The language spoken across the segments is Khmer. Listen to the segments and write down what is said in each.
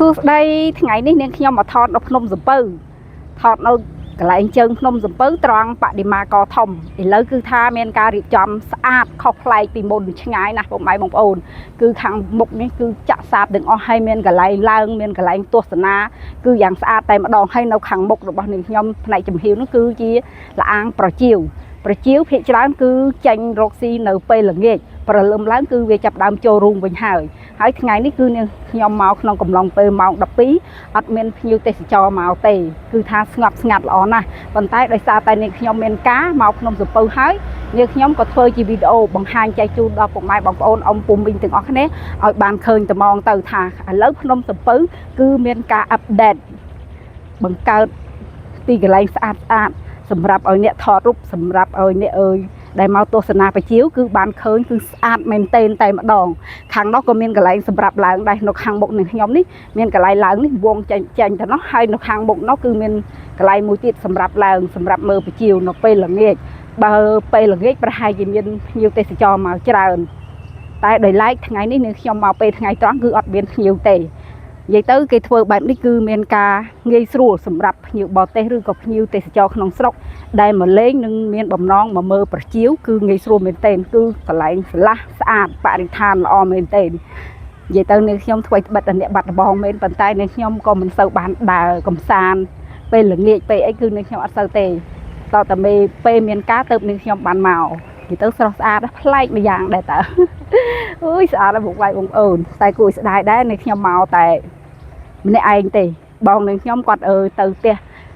សួស្តីថ្ងៃនេះនាងខ្ញុំមកថតនៅភ្នំសំពៅថតនៅកន្លែងជើងភ្នំសំពៅត្រង់បដិមាកធំឥឡូវគឺថាមានការរៀបចំស្អាតខុសប្លែកពីមុនឆ្ងាយណាស់ពុកម៉ែបងប្អូនគឺខាងមុខនេះគឺចាក់សាបទាំងអស់ហើយមានកន្លែងឡើងមានកន្លែងទស្សនាគឺយ៉ាងស្អាតតែម្ដងហើយនៅខាងមុខរបស់នាងខ្ញុំផ្នែកចំហៀវនោះគឺជាលាអាងប្រជាវប្រជាវភាគច្រើនគឺចេញរកស៊ីនៅពេលល្ងាចព្រលឹមឡើងគឺវាចាប់ផ្ដើមចូលរូងវិញហើយ ហើយថ្ងៃនេះគឺនាងខ្ញុំមកក្នុងកំឡុងពេលម៉ោង12អត់មានភ្ញៀវទេសចរមកទេគឺថាស្ងប់ស្ងាត់ល្អណាស់ប៉ុន្តែដោយសារតែនាងខ្ញុំមានការមកភ្នំសំពៅហើយនាងខ្ញុំក៏ធ្វើជាវីដេអូបង្ហាញចែកជូនដល់ពុកម៉ែបងប្អូនអ៊ំពូមីងទាំងអស់គ្នាឲ្យបានឃើញត្មងទៅថាឥឡូវភ្នំសំពៅគឺមានការ update បង្កើតទីកន្លែងស្អាតស្អាតសម្រាប់ឲ្យអ្នកថតរូបសម្រាប់ឲ្យអ្នកអើយដែលមកទស្សនាប្រជាវគឺបានឃើញគឺស្អាតមែនទែនតែម្ដង ខាងនោះក៏មានកន្លែងសម្រាប់ឡើងដែរនៅខាងមុខនឹងខ្ញុំនេះមានកន្លែងឡើងនេះវងចេញចេញទៅនោះហើយនៅខាងមុខនោះគឺមានកន្លែងមួយទៀតសម្រាប់ឡើងសម្រាប់មើលប្រជាវនៅពេលល្ងាចបើពេលល្ងាចប្រហែលជាមានភ្ញៀវទេសចរមកច្រើនតែដោយឡែកថ្ងៃនេះនឹងខ្ញុំមកពេលថ្ងៃត្រង់គឺអត់មានភ្ញៀវទេនិយាយទៅគេធ្វើបែបនេះគឺមានការងាយស្រួលសម្រាប់ភ្ញៀវបរទេសឬក៏ភ្ញៀវទេសចរក្នុងស្រុកដែលមកលេងនឹងមានបំណងមកមើលប្រជាវគឺងាយស្រួលមែនទែនគឺកន្លែងស្រឡះស្អាតបរិស្ថានល្អមែនទែននិយាយទៅនាងខ្ញុំធ្វើត្បិតតែអ្នកបាត់ដំបងមែនប៉ុន្តែនាងខ្ញុំក៏មិនសូវបានដើរកំសាន្តពេលល្ងាចពេលអីគឺនាងខ្ញុំអត់សូវទេតតែមេពេលមានការទៅនាងខ្ញុំបានមកនិយាយទៅស្រស់ស្អាតប្លែកម្យ៉ាងដែរតើ អើយស្អាតណាស់ពុកម៉ែបងប្អូនតែគួរឲ្យស្ដាយដែរនាងខ្ញុំមកតែម្នាក់ឯងទេបងនាងខ្ញុំគាត់អើទៅផ្ទះ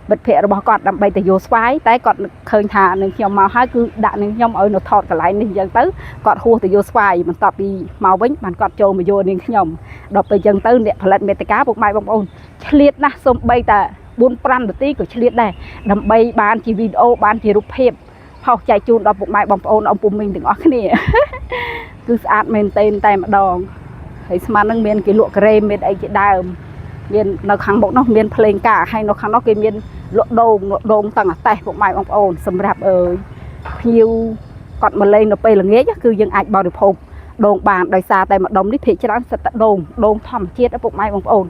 មិត្តភ័ក្តិរបស់គាត់ដើម្បីទៅយកស្វាយតែគាត់ឃើញថានាងខ្ញុំមកហើយគឺដាក់នាងខ្ញុំឲ្យនៅថតកន្លែងនេះអញ្ចឹងទៅគាត់ហួសទៅយកស្វាយបន្ទាប់ពីមកវិញបានគាត់ចូលមកយកនាងខ្ញុំដល់ពេលអញ្ចឹងទៅអ្នកផលិតមេតិកាពុកម៉ែបងប្អូនឆ្លៀតណាស់សំបីតែ4 5នាទីក៏ឆ្លៀតដែរដើម្បីបានជាវីដេអូបានជារូបភាពផុសចែកជូនដល់ពុកម៉ែបងប្អូនអ៊ំពូមីងទាំងអស់គ្នា គឺស្អាតមែនទែនតែម្ដងហើយស្មាននឹងមានគេលក់ការ៉េមមានអីជាដើមមាននៅខាងមុខនោះមានភ្លេងការហើយនៅខាងនោះគេមានលក់ដូងលក់ដូងតាំងអាតេះពុកម៉ែបងប្អូនសម្រាប់អើយភ្ញៀវគាត់មកលេងនៅពេលល្ងាចគឺយើងអាចបរិភោគដូងបានដោយសារតែម្ដុំនេះភាគច្រើនសិតតែដូងដូងធម្មជាតិពុកម៉ែបងប្អូន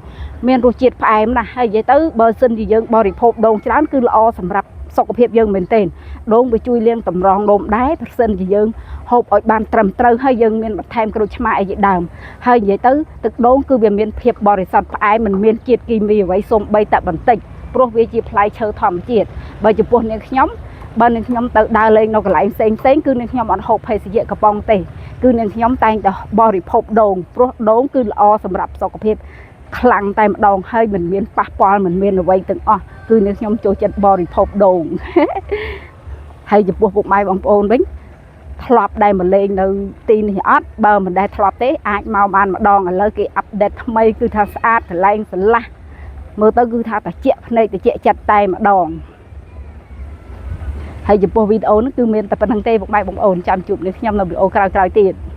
មានរសជាតិផ្អែមណាស់ហើយនិយាយទៅបើសិនជាយើងបរិភោគដូងច្រើនគឺល្អសម្រាប់សុខភាពយើងមែនទែនដូងវាជួយលាងតម្រងនោមដែរប្រសិនជាយើង ហូបឲ្យបានត្រឹមត្រូវហើយយើងមានបន្ថែមក្រូចឆ្មាអីជាដើមហើយនិយាយទៅទឹកដូងគឺវាមានភាពបរិសុទ្ធផ្អែមមិនមានជាតិគីមីអ្វីសូម្បីតែបន្តិចព្រោះវាជាផ្លែឈើធម្មជាតិបើចំពោះនាងខ្ញុំបើនាងខ្ញុំទៅដើរលេងនៅកន្លែងផ្សេងផ្សេងគឺនាងខ្ញុំអត់ហូបភេសជ្ជៈកំប៉ុងទេគឺនាងខ្ញុំតែងតែបរិភោគដូងព្រោះដូងគឺល្អសម្រាប់សុខភាពខ្លាំងតែម្ដងហើយមិនមានប៉ះពាល់មិនមានអ្វីទាំងអស់គឺនាងខ្ញុំចូលចិត្តបរិភោគដូង ហើយចំពោះពុកម៉ែបងប្អូនវិញ ធ្លាប់ដែរមកលេងនៅទីនេះអត់បើមិនដែលធ្លាប់ទេអាចមកបានម្ដងឥឡូវគេ update ថ្មីគឺថាស្អាតកន្លែងស្រឡះមើលទៅគឺថាតិចភ្នែកតិចចិត្តតែម្ដងហើយចំពោះវីដេអូនេះគឺមានតែប៉ុណ្្នឹងទេពុកម៉ែបងប្អូនចាំជួបនេះខ្ញុំនៅវីដេអូក្រោយៗទៀត។